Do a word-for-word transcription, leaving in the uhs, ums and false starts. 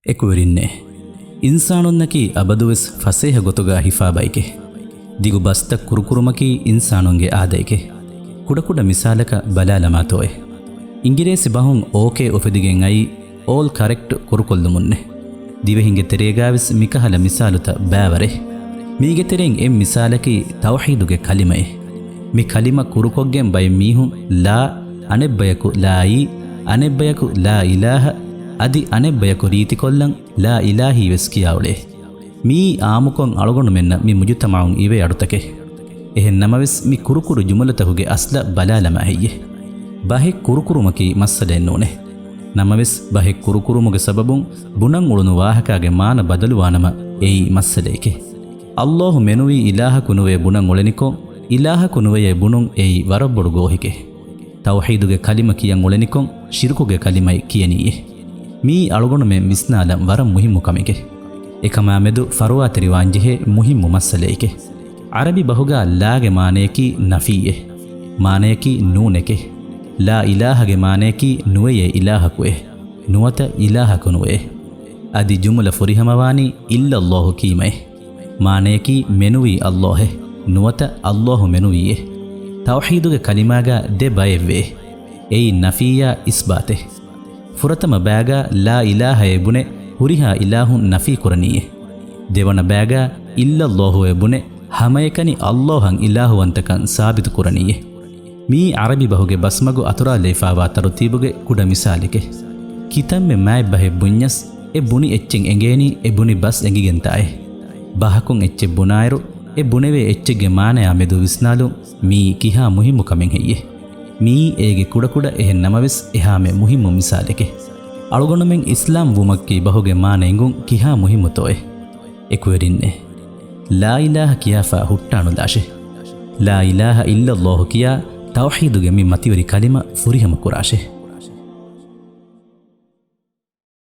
އެކުވެރިންނޭ! އިންސާނުންނަކީ އަބަދުވެސް ފަސޭހަ ގޮތުގަ ހިފާ ބައެކޭ. ދިގު ބަސްތައް ކުރުކުރުމަކީ އިންސާނުންގެ އާދައެކޭ. ކުޑަކުޑަ މިސާލަކަށް ބަލާލަމާތޯއޭ. އިނގިރޭސި ބަހުން އޯކޭ އުފެދިގެން އައީ އޯލް ކަރެކްޓް ކުރުކޮށްލުމުންނޭ. ދިވެހިންގެ ތެރޭގާވެސް މިކަހަލަ މިސާލުތައް ބައިވަރޭ. މީގެ ތެރެއިން އެއް މިސާލަކީ ތައުޙީދުގެ ކަލިމައޭ. މި ކަލިމަ ކުރުކޮށްގެން ބައެއް މީހުން ލާ، އަނެއްބަޔަކު ލާއީ، އަނެއްބަޔަކު ލާ އިލާހަ، އަދި އަނެއްބަޔަކު ރީތިކޮށްލަން ލާ އިލާހީ ވެސް ކިޔާ އުޅޭ. މިއީ އާއްމުކޮށް އަޅުގަނޑުމެންނަށް މި މުޖުތަމަޢުން އިވޭ އަޑުތަކެއް. އެހެން ނަމަވެސް، މި ކުރުކުރު ޖުމުލަތަކުގެ އަސްލަށް ބަލާލަމާ ހެއްޔޭ؟ ބަހެއް ކުރުކުރުމަކީ މައްސަލައެއް ނޫނޭ. ނަމަވެސް، ބަހެއް ކުރުކުރުމުގެ ސަބަބުން ބުނަން އުޅުނު ވާހަކާގެ މާނަ ބަދަލުވާނަމަ، އެއީ މައްސަލައެކޭ. އައްލާހު މެނުވީ އިލާހަކު ނުވޭ ބުނަން އުޅެނިކޮށް، އިލާހަކު ނުވެޔޭ ބުނުން އެއީ ވަރަށް ބޮޑު ގޯހެކޭ. ތައުޙީދުގެ ކަލިމަ ކިޔަން އުޅެނިކޮށް، ޝިރުކުގެ ކަލިމައެއް ކިޔަނީއޭ. މިއީ އަޅުގަނޑުމެން ވިސްނާލަން ވަރަށް މުހިއްމު ކަމެކޭ. އެކަމާމެދު ފަރުވާތެރިވާންޖެހޭ މުހިއްމު މައްސަލައެކޭ. ޢަރަބި ބަހުގަ ލާގެ މާނަޔަކީ ނަފީއޭ. މާނަޔަކީ ނޫނެކޭ. ލާ އިލާހަގެ މާނަޔަކީ ނުވެޔޭ އިލާހަކުއޭ. ނުވަތަ އިލާހަކު ނުވެޔޭ. އަދި ޖުމުލަ ފުރިހަމަވާނީ އިއްލައްލާހު ކީމައޭ. މާނަޔަކީ މެނުވީ އައްލާހޭ. ނުވަތަ އައްލާހު މެނުވީއޭ. ތައުޙީދުގެ ކަލިމާގަ ދެ ބައެއްވޭ. އެއީ ނަފީއާ އިސްބާތޭ. ފުރަތަމަ ބައިގަ ލާ އިލާހައޭ ބުނެ ހުރިހާ އިލާހުން ނަފީ ކުރަނީއޭ. ދެވަނަ ބައިގަ އިއްލައްލާހުއޭ ބުނެ ހަމައެކަނި އައްލާހަށް އިލާހުވަންތަކަން ސާބިތު ކުރަނީއޭ. މިއީ ޢަރަބި ބަހުގެ ބަސްމަގު އަތުރާލައިފާވާ ތަރުތީބުގެ ކުޑަ މިސާލެކޭ. ކިތަންމެ މާތް ބަހެއް ބުންޏަސް، އެ ބުނި އެއްޗެއް އެނގޭނީ އެ ބުނި ބަސް އެނގިގެންތާއޭ. ބަހަކުން އެއްޗެއް ބުނާއިރު، އެ ބުނެވޭ އެއްޗެއްގެ މާނަޔާ މެދު ވިސްނާލުން މިއީ ކިހާ މުހިއްމު ކަމެއް ހެއްޔޭ؟ މިއީ އޭގެ ކުޑަކުޑަ އެހެން ނަމަވެސް އެހާމެ މުހިއްމު މިސާލެކޭ. އަޅުގަނޑުމެން އިސްލާމް ވުމަކީ ބަހުގެ މާނަ އެނގުން ކިހާ މުހިއްމުތޯއޭ؟ އެކުވެރިންނޭ! ލާ އިލާހަ ކިޔާފަ ހުއްޓާނުލާށޭ. ލާ އިލާހަ އިއްލައްލާހު ކިޔާ ތައުޙީދުގެ މި މަތިވެރި ކަލިމަ ފުރިހަމަ ކުރާށޭ.